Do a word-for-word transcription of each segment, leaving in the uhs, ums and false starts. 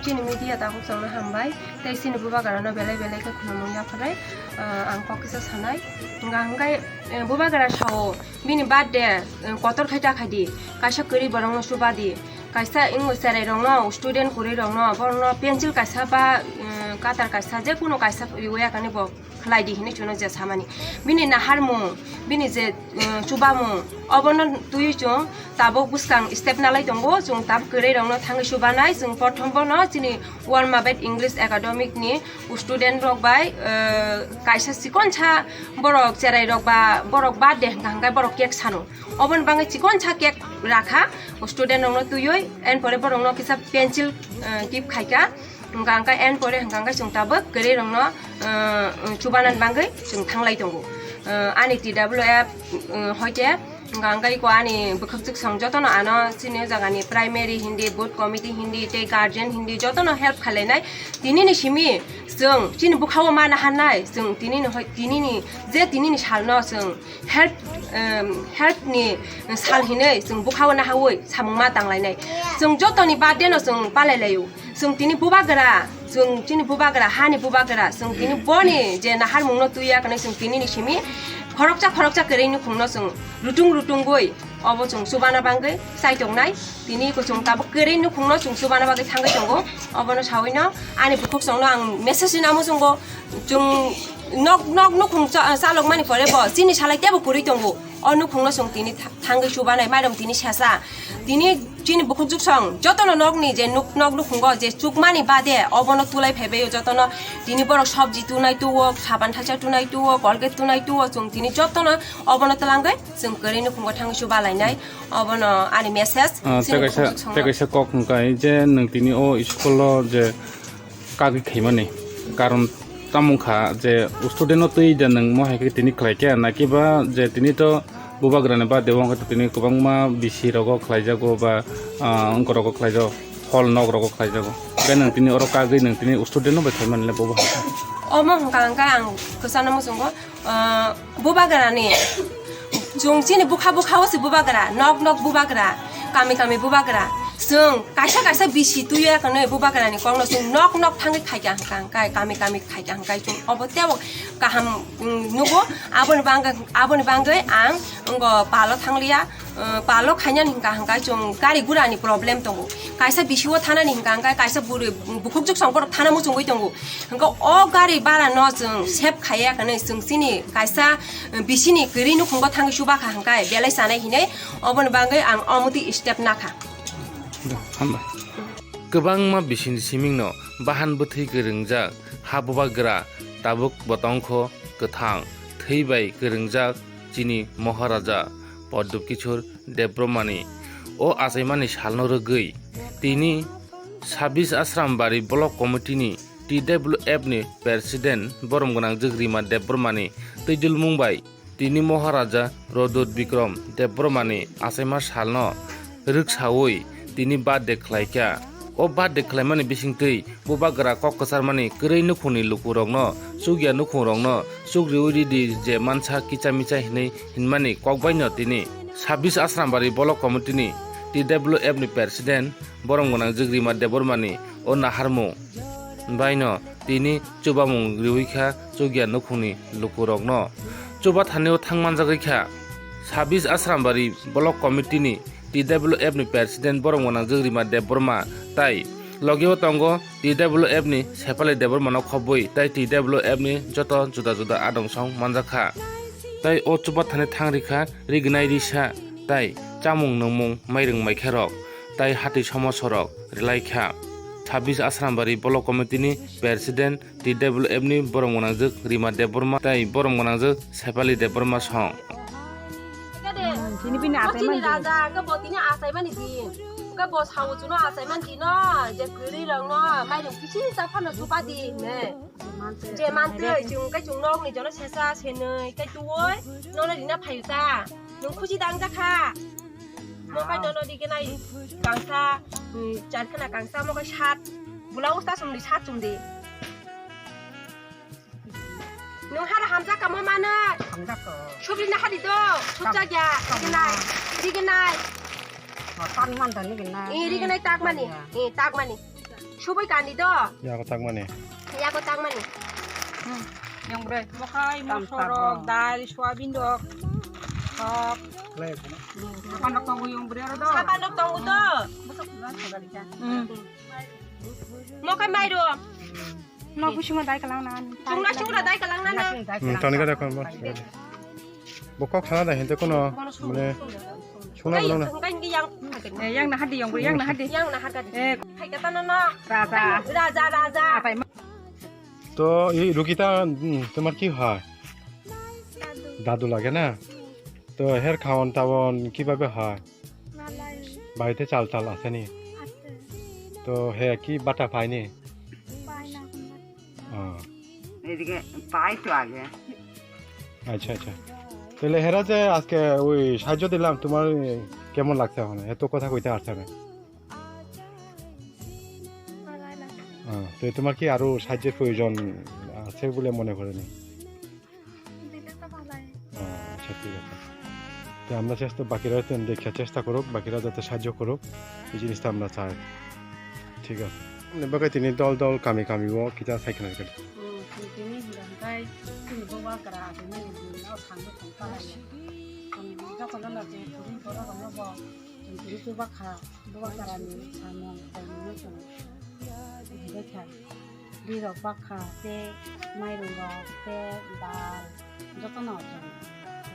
Chini media tabuk chwngno hambai, tei chini bubagrano belai belai khe khulumung yapharwi, ah, ang kok kisa sanai. Hwnkha hwnkhe, eh, bubagra sao bini birthday, eh, kotor khai ta khai di, kaisa kwrwi borokno chuba di, kaisa wng cherai rokno, student kwrwi rokno, borokno pencil kaisa ba, eh, cutter kaisa, je kuno kaisa riwi yakani bo khlai di hinwi chwngno je samani. Bini naharmung, bini je, eh, chubamung, obono twiwi chwng tabuk bwskang step nalai tongo, chwng tabuk kwrwi rokno thangwi chubanai, chwng prothom bono chini World Mabed English Academic ni student rok bai, eh, kaisa chikonsa borok cherai rok ba borok birthday hwnkha hwnkhe borok cake sano. Oboni bagwi chikonsa cake rakha student rokno twiwi, and pore borokno kisa pencil, eh, gift khaika. Hwnkha hwnkhe and pore hwnkha hwnkhe chwng tabuk kwrwi rokno, eh, chubana bagwi chwng thanglai tongo. Eh, ani T W F, eh, hoite hwnkha hwnkhe ko ani bwkhwk chwksong jotono ano chini o jagani primary hindi, booth committee hindi, tei guardian hindi jotono help khlainai. Tinini simi chwng chini bwkhao ma naharnai, chwng tinini hoi, tinini je tinini salno chwng help, em, help ni sal hinwi chwng bwkhao naharwi samung ma tanglainai. Chwng jotoni birthday no chwng palai laio. Chwng tini bubagra, chwng chini bubagra, hani bubagra, chwng tini boni je naharmungno twi ya kwnwi chwng tinini simi khoroksa khoroksa kwrwi nukhungno chwng rutung rutungwi obo chwng chubana bagwi chai tongnai. Tini ko chwng tabuk kwrwi nukhungno chwng chubana bagwi thangwi tongo. Obono sawino ani bwkhwk chwngno ang message rina muchungo. Chwng nok nok nukhung cha-, chalokmani pore bo chini salai teibo kwrwi tongo. O nukhungno chwng tini tha-, thangwi chubanai, mairum tini sesa. Tini chini bwkhwk chwksong jotono nokni je nuk-, nok nukhungo je chukmani bade obono tulai phaibaio jotono. Tini borok sobji tunai tuo, saban thaisa tunai tuo, Colgate tunai tuo, chwng tini jotono obono twlangwi chwng kwrwi nukhungo thangwi chubalainai. Obono ani message. Ah, chini tei kaisa, bwkhwk chwksongno. Tei kaisa kok hwnkha je nwng tini o school o je kagwi khaimani karon tamo wngkha je student no twi da nwng mo hai khe tini khlai khe, na kiba je tini to bubagrani birthday o wngkha tini kwbangma bisi rogo khlaijago ba, ah, wngkha rogo khlaijago, hall nok rogo khlaijago, hwnkhe nwng tini oro kagwi nwng tini student no bai khaimani le bobo hai khe. Omo hwnkha hwnkhe ang kwchangno muchungo. Ah, bubagrani, chwng chini bukha bukha o se bubagra, nok nok bubagra, kami kami bubagra. Chwng kaisa kaisa bisi tuya kwnwi bubagrani kokno chwng nok nok thangwi khaikha hwnkha hwnkhe, kami kami khaikha hwnkhe chwng obo teibo kaham, mm, nugo. Aboni bangwi, aboni bangwi ang wngkha palo thangliya. Uh, palo khainani hwnkha hwnkha chwng gari gurani problem tongo. Kaisa bisi o thanani hwnkha hwnkha kaisa bwrwi bukhuk chwksong borok thana muchungwi tongo. Hwnkha o gari bara no chwng save khaiya kwnwi chwng chini kaisa, uh, bisini kwrwi nukhungo thangwi chuba kha hwnkha belai chanai hinwi oboni bagwi ang omo twi step nakha. Hambai. Kwbangma bisini simingno bahan bwthwi kwrwngjak ha bubagra tabuk bo tongkho kwthang thwi bai kwrwngjak chini Maharaja Pradyut Kishore Debbarmani o achaimani salno rwgwi tini Sabis Asrambari Block Committee ni T W F ni President borom gwnangjwk Rima Debbarmani twi dulmung bai tini Maharaja Pradyut Bikram Debbarmani achaima salno rwksawi tini birthday khlaikha. O birthday khlaimani bisingtwi bubagra kok kwcharmani kwrwi nukhungni lukurokno, chukya nukhungrokno chukriwi ridi je mansa kicha micha hinwi hinmani kokbaino tini Sabis Asrambari Block Committee ni T W F ni President borom gwnangjwk Rima Debbarmani o naharmung baino tini chubamung riwi kha chukya nukhungni lukurokno. Chuba thani o thang manjagwi kha Sabis Asrambari Block Committee ni T W F ni President borom gwnangjwk Rima Debbarma tai logeo tongo T W F ni Sepali Debbarma no khobwi tai T W F ni joto juda juda adong song manjakha. Tai o chuba thani thang rikha rignai risa tai chamung nungmung mairung maikha rok tai hati somoso rok rilai kha. Sabis Asrambari Block Committee ni President T W F ni borom gwnangjwk Rima Debbarma tai borom gwnangjwk Sepali Debbarma song. Chini bini achaimani din. Raja, hwnkhe bo tini achaimani din. Hwnkhe bo sao chuno achaimani dino, je kwrwi rokno mairung kisi cha phano chuba di hwnwi. Je mantwi, chwng khe chwng nokni jono sesa, senwi, tei tuwi, nono rina phaio ta. Nwng khusi da wngjakha. Mo kai nono rigenai kangsa, mm, charkhana kangsa, mo kai sat. Blouse ta chumdi, sat chumdi. Nwng hara hamjak kamo mano. Hamjak ko. Subri na hari do, subjak ya, rigenai, rigenai. Tan man da rigenai. Eh, rigenai tak mani. Eh, tak mani. Subui kandi do. Yago tangmani. Yago tangmani. Yang bre. Mokai, mosorok, dal, soyabin dok. Sok. Sapan dok tongo yang bre aro do. Sapan dok tongo do. Hmm. Mokai mairum. No busungo dai kalang na. Chungna chungna dai kalang na na. Hmm, tani gada kon. Bo kok sana da hinte kono mane suna bono na. Yang na hadi yang yang na hadi. Yang na hadi. Eh, khai kata no no. Raja. Raja, raja. Apai ma- তো এই রুগীটা, উম, তোমার কি হয়? দাদু। দাদু লাগে না? তো হের খাওয়ান টাওয়ান কিভাবে হয়? ভালাই। বাড়িতে চাল টাল আছে নি? আছে। তো হে কি বাটা পায়নি? পায় না এখন। ও। এদিকে পাই তো আগে। আচ্ছা, আচ্ছা। তাহলে হেরা যে আজকে ওই সাহায্য দিলাম, তোমার কেমন লাগছে এখন? এত কথা কইতে পারছে না। ভালাই লাগে। হ্যাঁ, তো তোমার কি আরো সাহায্যের প্রয়োজন আছে বলে মনে করেনি? দিলে তো ভালাই। হ্যাঁ, আচ্ছা, ঠিক আছে। তো আমরা চেষ্টা, বাকিরা তো দেখে চেষ্টা করুক, বাকিরা যাতে সাহায্য করুক, এই জিনিসটা আমরা চাই। ঠিক আছে। Bagai tini dol dol kami kami o kita sai khna kali. Hmm, tini hingga hingkai tini bo ba kara tini ni o thang bo thang ta lai. Tini jokon no je tini bo ro no bo tini bo ba kha. Bubagrani samung tongmani chwng hibaikha. Birok bakha tei mairungrok tei dal jotono chwng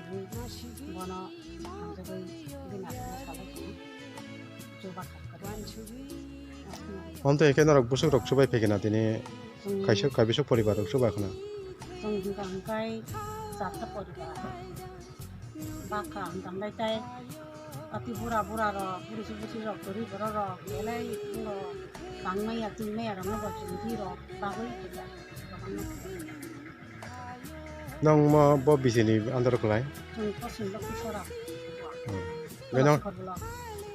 tini bono hamjagwi bini aswkno salai chwng chubakha kwrwi. Hwn tei khe norok bwswk rok chubai phaikhe na tini chwng kaisa kaibiswk poribar rok chubai khna. Chwng hwnkha hwnkhe charta poribar. Bakha hwnka hwnlai tai ati bura bura rok, buri si buri rok, kwrwi borok rok, belai no tangmaya twimaya rok no bo chwng di rok bagwi kisa. Nong mo bo bisini andar kwlai? Chwng kosom bo kisora. Hmm. Bai nong,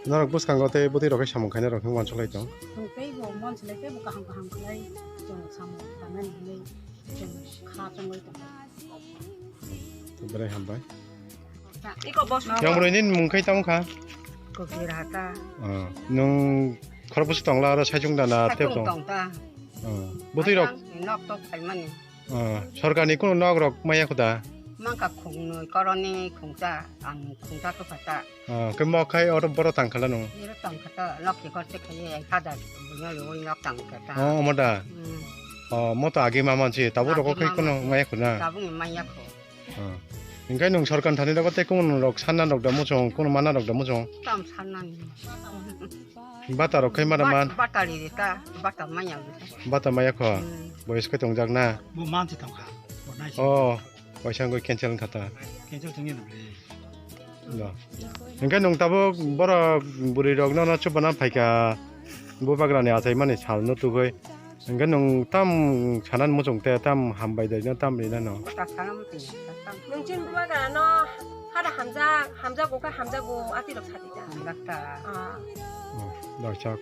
norok bwskango tei bwtwi rok khe samung khainai rok khe uansuk lai tong? Chwng tei bo uansuk lai tei bo kaham kaham khlai chwng samung tangnani hinwi chwng kha chongwi tongo. Belai hambai. Iko bos. Yang bwrwi ni mung khai tamo kha? Kokir hata. Oh, nung khorokbwswk tongla aro saichung dana tep tong. Tong ta. Oh, bwtwi rok. Nok tok phaimani. Oh, sorkarni kunu nok rok maya khuda? Mangka khungnwi koroni khungsa, ang khungsa kwphata. Oh, khe mo khai oro boro tang khala nung? Iro tang khata, nok ki korte khai, ai kada bunyo yo nok tang khata. Oh, omo da? Hmm. Oh, mo to agi ma mansi, tabuk rok khai kono maya khuna? Tabuk ni maya khu. Ah. Hingke nwng sorkar thani rogo tei kumun rok sanna rok da muchung, kumun manna rok da muchung. Tam sanna ni. Bata rok khai mada man. Bata ri ta, bata maya ri ta. Bata maya kho. Hmm. Boyes khe tongjak na. Bo mansi tongkha. Bo nai. Oh, waisa ngoi cancel wngkha ta. Cancel tongya na ble. Do. Hingke nwng tabuk borok bwrwi rok no no chubana phaikha. Bubagrani achaimani sal no tugui. Hingke nwng tam sanan muchung te tam hambai dai no tam rina no. Nwng chini bubagrano hada hamjak, hamjago khe hamjago ati rok sadi ta. Hamjak ta. Ah. Oh, dai chak.